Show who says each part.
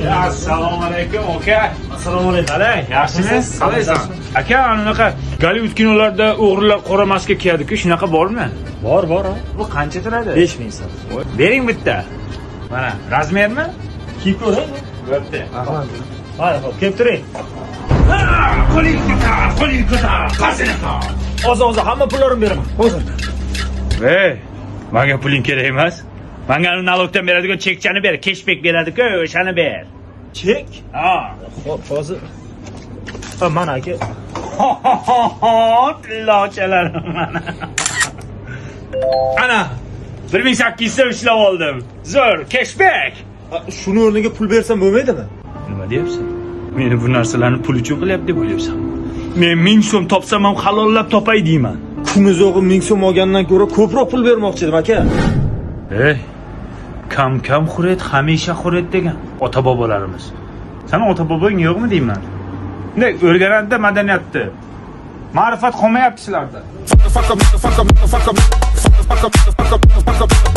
Speaker 1: Assalomu alaykum, aka.
Speaker 2: Assalomu alaykum.
Speaker 1: Qalay, yaxshimisiz? Qalaysan? Aka, anaqa Gollivud kinolarida o'g'rilar qora maska kiyadi-ku, shunaqa bormi?
Speaker 2: Bor, bor.
Speaker 1: Bu qancha turadi?
Speaker 2: 5000 so'm.
Speaker 1: Bering bitta. Mana, размер mi?
Speaker 2: Kiyib ko'ring.
Speaker 1: Bo'pti.
Speaker 2: Mayli, xo'p, kelib turing.
Speaker 1: Qo'ling ko'tar, qo'ling ko'tar, qasini qil.
Speaker 2: Hozir, hozir hamma pullarimni beraman. Hozir.
Speaker 1: Ey, menga puling kerak emas. Menga налог dan beradigan chekchani ber, кэшбэк beradi-ku, o'shani ber.
Speaker 2: Chek?
Speaker 1: Ha.
Speaker 2: Xo'p, hozir. Ha, mana, aka.
Speaker 1: Tillochalarim mana. Ana, 1800 so'm ishlab oldim. Zo'r, кэшбэк.
Speaker 2: Shuni o'rniga pul bersam bo'lmaydimi?
Speaker 1: Nima deyapsan? Meni bu narsalarni pul uchun qilyapti deb o'ylayapsan. Men 1000 so'm topsam ham halollab topay deyman.
Speaker 2: Kun uzog'i 1000 so'm olgandan ko'ra ko'proq pul bermoqchi edim, aka.
Speaker 1: Ey, kam kam xuret, hamisha xuret degan ota bobolarimiz. Sani ota bobong yo'qmi deyman. Bunday o'rganadi madaniyatni. Ma'rifat qolmayapti sizlarda.
Speaker 3: Fuck up, fuck up, fuck up, fuck up, fuck up, fuck up.